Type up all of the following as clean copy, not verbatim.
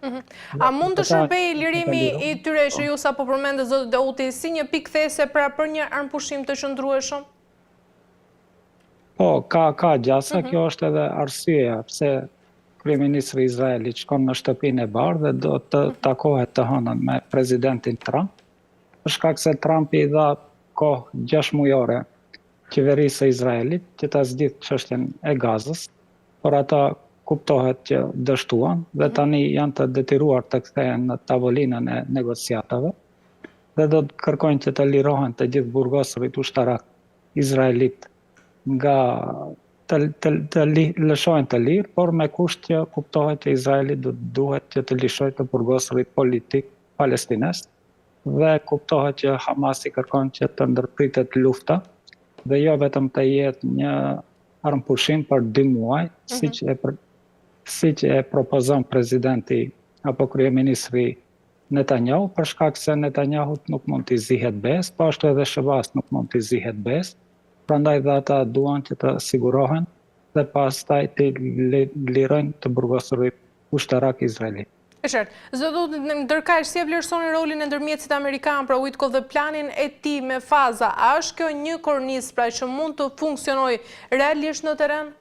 Mhm. A mund të shërbejë lirimi i tyre që ju sapo përmendët zoti Dauti si një pikë kthese pra për një armëpushim të qëndrueshëm? Po, ka ka gjasa, mhm. kjo është edhe arsyeja pse kryeministri i Izraelit shkon në Shtëpinë e Bardhë dhe do të mhm. takohet të hënën me presidentin Trump, për shkak se Trumpi i dha kohë 6 mujore qeverisë së Izraelit që ta zgjidhë çështjen e Gazës, por ata kuptohet që dështuan dhe mhm. tani janë të detyruar të kthehen në tavolinën e negociatave dhe do të kërkojnë që të lirohen të gjithë burgosurit ushtarak izraelit nga të, të, të li, lëshohen të lirë, por me kusht që kuptohet që Izraeli do të duhet që të lëshojë të burgosurit politik palestinez dhe kuptohet që Hamasi kërkon që të ndërpritet lufta dhe jo vetëm të jetë një armëpushim për dy muaj, mm -hmm. siç e siç e propozon presidenti apo kryeministri Netanyahu, për shkak se Netanyahut nuk mund t'i zihet besë, po ashtu edhe SHBA-s nuk mund t'i zihet besë, prandaj dhe ata duan që të sigurohen dhe pastaj të lirojnë të burgosurit ushtarak izraelit. E qartë. Zoti ndërkaq, si e vlerësoni rolin e ndërmjetësit amerikan, pra Witkoff dhe planin e tij me faza, a është kjo një kornizë pra që mund të funksionojë realisht në terren?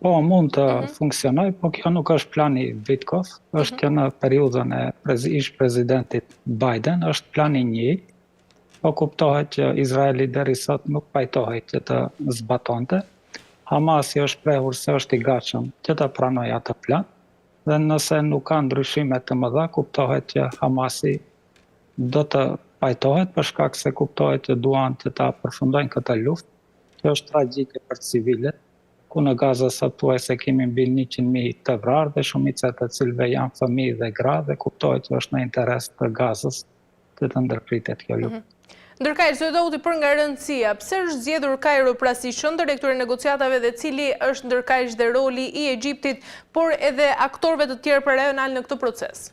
Po, mund të mm -hmm. funksionojë, po kjo nuk është plani Witkoff, është mm -hmm. kjo në periudhën e prez, ish presidentit Biden, është plani i njëjtë, po kuptohet që Izraeli deri sot nuk pajtohej që të zbatonte. Hamasi është shprehur se është i gatshëm që të pranojë atë plan dhe nëse nuk ka ndryshime të mëdha, kuptohet që Hamasi do të pajtohet për shkak se kuptohet që duan që ta përfundojnë këtë luftë, që është tragjike për civilët, ku në Gaza sot thuajse kemi mbi 100.000 të vrarë dhe shumica e të cilëve janë fëmijë dhe gra dhe kuptohet që është në interes të Gazës që të ndërpritet kjo luftë. Mhm. Ndërkaq, zoti Dauti për nga rëndësia, pse është zgjedhur Kajro pra si qendër e këtyre negociatave dhe cili është ndërkaq dhe roli i Egjiptit, por edhe aktorëve të tjerë pra rajonalë në këtë proces?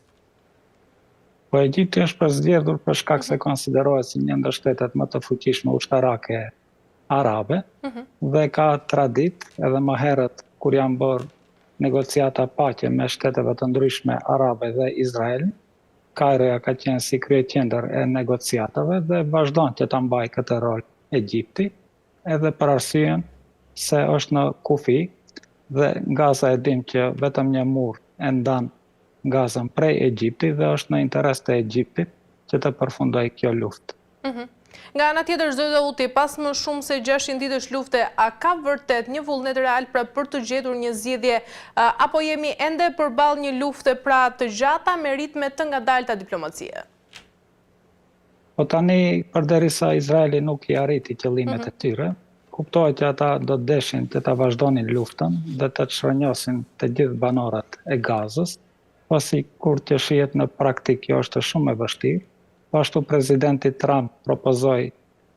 Po Egjipti është përzgjedhur për shkak se mhm. konsiderohet si një ndër shtetet më të fuqishme ushtarake arabe mhm. dhe ka traditë edhe më herët kur janë bërë negociata paqe me shteteve të ndryshme arabe dhe Izraelin, Kajroja ka qenë si kryeqendër e negociatave dhe vazhdon që ta mbajë këtë rol Egjipti, edhe për arsyen se është në kufi dhe Gaza e dim që vetëm një mur e ndan Gazën prej Egjiptit dhe është në interes të Egjiptit që të përfundojë kjo luftë. Mhm. Nga ana tjetër, zoti Dauti, pas më shumë se 600 ditësh lufte, a ka vërtet një vullnet real pra për të gjetur një zgjidhje, apo jemi ende përballë një lufte pra të gjata me ritme të ngadalta diplomacie? Po tani, përderisa Izraeli nuk i arriti qëllimet mhm. e tyre, kuptohet që ata do të deshin që ta vazhdonin luftën dhe të çrrënjosin të gjithë banorët e Gazës, pasi kur të shihet në praktikë kjo është shumë e vështirë. Po ashtu presidenti Trump propozoi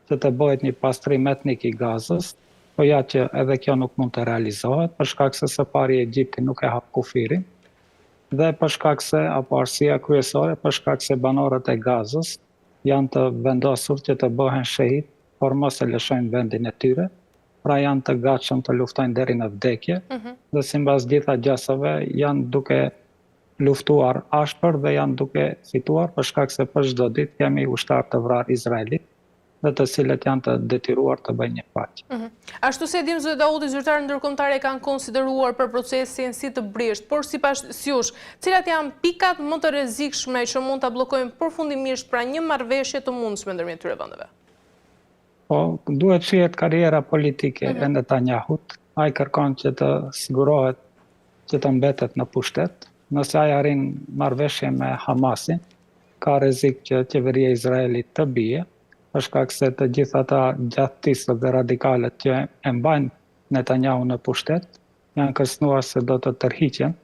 që të bëhet një pastrim etnik i Gazës, po ja që edhe kjo nuk mund të realizohet, për shkak se së pari Egjipti nuk e hap kufirin dhe për shkak se, apo arsyeja kryesore, për shkak se banorët e Gazës janë të vendosur që të bëhen shehid, por mos e lëshojnë vendin e tyre, pra janë të gatshëm të luftojnë deri në vdekje mm -hmm. dhe simbas gjitha gjasave janë duke luftuar ashpër dhe janë duke fituar për shkak se për çdo ditë kemi ushtarë të vrarë izraelit dhe të cilët janë të detyruar të bëjnë një paqe. Mm -hmm. Ashtu si e dimë zoti Dauti, zyrtarët ndërkombëtarë e kanë konsideruar për procesin si të brishtë, por sipas jush, cilat janë pikat më të rrezikshme që mund ta bllokojnë përfundimisht pra një marrëveshje të mundshme ndërmjet këtyre vendeve? Po, duhet shihet karriera politike mm -hmm. e Netanyahut. Ai kërkon që të sigurohet që të mbetet në pushtet. Nëse ai arrin marrëveshje me Hamasin, ka rrezik që qeveria e Izraelit të bie, për shkak se të gjithë ata djathtistët dhe radikalët që e mbajnë Netanyahu në pushtet, janë kërcënuar se do të tërhiqen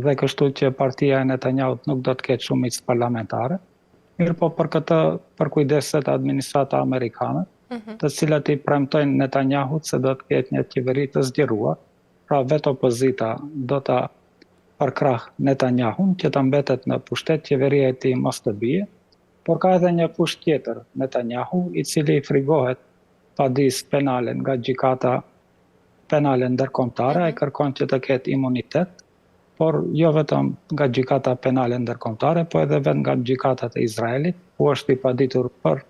dhe kështu që partia e Netanyahut nuk do të ketë shumicë parlamentare. Mirëpo për këtë përkujdeset administrata amerikane, mhm. të cilat i premtojnë Netanyahut se do të ketë një qeveri të zgjeruar, pra vetë opozita do ta përkrah Netanyahun që të mbetet në pushtet, qeveria e tij mos të bie, por ka edhe një kusht tjetër Netanyahu, i cili i frigohet padisë penale nga gjykata penale ndërkombëtare, ai mhm. kërkon që të ketë imunitet, Por jo vetëm nga Gjykata Penale Ndërkombëtare, po edhe vetë nga gjykatat e Izraelit, ku është i paditur për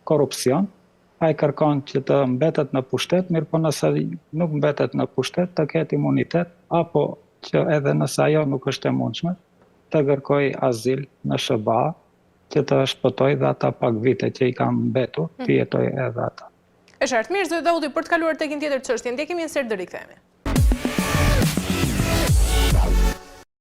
korrupsion. Ai kërkon që të mbetet në pushtet, mirëpo nëse nuk mbetet në pushtet, të ketë imunitet, apo që edhe nëse ajo nuk është e mundshme, të kërkojë azil në SHBA, që të shpëtojë dhe ata pak vite që i kanë mbetur, të mhm. jetojë edhe ata. E qartë. Mirë, zoti Dauti, për të kaluar tek një tjetër çështje, ndjekim një insert dhe rikthehemi.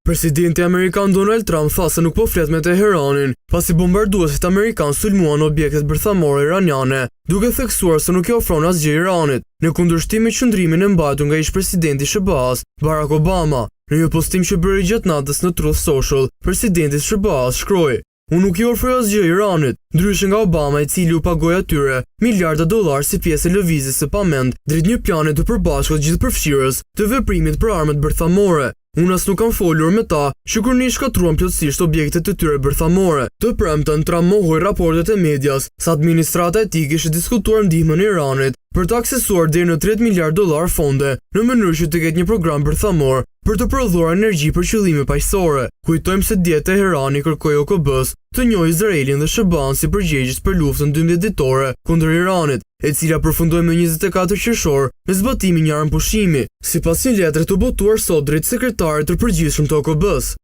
Presidenti amerikan Donald Trump tha se nuk po flet me Teheranin, pasi bombarduesit amerikanë sulmuan objektet bërthamore iraniane, duke theksuar se nuk i ofron asgjë Iranit, në kundërshtim me qëndrimin e mbajtur nga ish-presidenti i SHBA-së, Barack Obama. Në një postim që bëri gjatë natës në Truth Social, presidenti i SHBA-së shkroi, Unë nuk i ofroj asgjë Iranit, ndryshe nga Obama i cili u pagoi atyre miliarda dollarë si pjesë e lëvizjes së pamend drejt një plani të përbashkët gjithëpërfshirës të veprimit për armët bërthamore. Unë as nuk kam folur me ta që kur ne i shkatërruam plotësisht objektet e tyre bërthamore. Të premten, Trump mohoi raportet e medias se administrata e tij kishte diskutuar ndihmën e Iranit për të aksesuar deri në 30 miliardë dollarë fonde në mënyrë që të ketë një program bërthamor për të prodhuar energji për qëllime paqësore. Kujtojmë se dje Teherani kërkoi OKB-së të njohë Izraelin dhe SHBA-në si përgjegjës për luftën 12 ditore kundër Iranit, e cila përfundoi më 24 qershor me zbatimin e një armëpushimi, sipas një letre të botuar sot drejt sekretarit të përgjithshëm të OKB-së.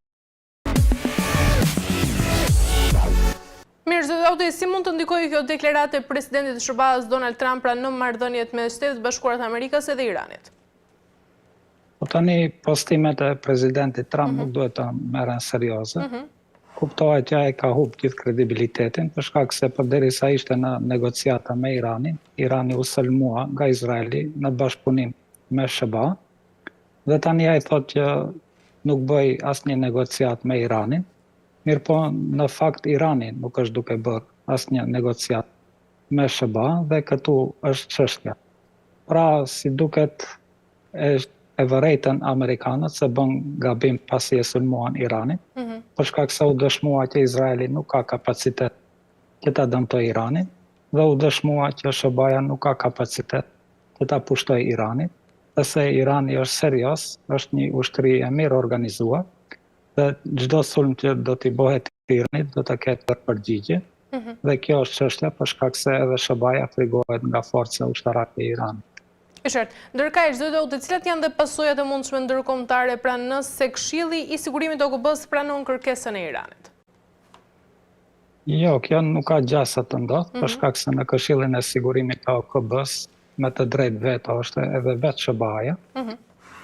Mirë, zoti Dauti, si mund të ndikojë kjo deklaratë e presidentit të SHBA-së Donald Trump pra në marrëdhëniet mes Shteteve të Bashkuara të Amerikës edhe Iranit? Po tani postimet e presidentit Trump mm -hmm. nuk duhet të merren serioze. Mm -hmm. Kuptohet që ai ka humb gjithë kredibilitetin, për shkak se përderisa ishte në negociata me Iranin, Irani u sulmua nga Izraeli në bashkëpunim me SHBA, dhe tani ai thotë që nuk bëj asnjë negociatë me Iranin, mirëpo në fakt Irani nuk është duke bërë asnjë negociatë me SHBA dhe këtu është çështja. Pra, si duket, e, e vërejtën amerikanët se bënë gabim pasi e sulmuan Iranin, mm -hmm. për shkak se u dëshmua që Izraeli nuk ka kapacitet që ta dëmtojë Iranin, dhe u dëshmua që SHBA-ja nuk ka kapacitet që ta pushtojë Iranin, dhe se Irani është serioz, është një ushtri e mirë organizuar, dhe çdo sulm që do t'i bëhet Iranit do të ketë përgjigje. Mm -hmm. Dhe kjo është çështja për shkak se edhe SHBA-ja frigohet nga forca ushtarake e Iranit. E qartë. Ndërkaq, zoti Dauti, cilat janë dhe pasojat e mundshme ndërkombëtare pra nëse Këshilli i Sigurimit të OKB-së pranon kërkesën e Iranit? Jo, kjo nuk ka gjasa të ndodhë, mm -hmm. për mhm. shkak se në Këshillin e Sigurimit të OKB-së me të drejtë veto është edhe vetë SHBA-ja. Mm -hmm.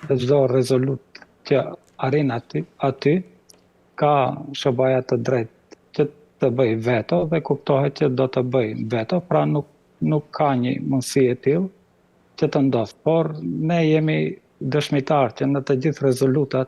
Dhe çdo rezolutë që arrin aty, aty ka SHBA-ja të drejtë që të bëjë veto dhe kuptohet që do të bëjë veto, pra nuk nuk ka një mundësi e tillë që të ndodhë, por ne jemi dëshmitarë që në të gjithë rezolutat.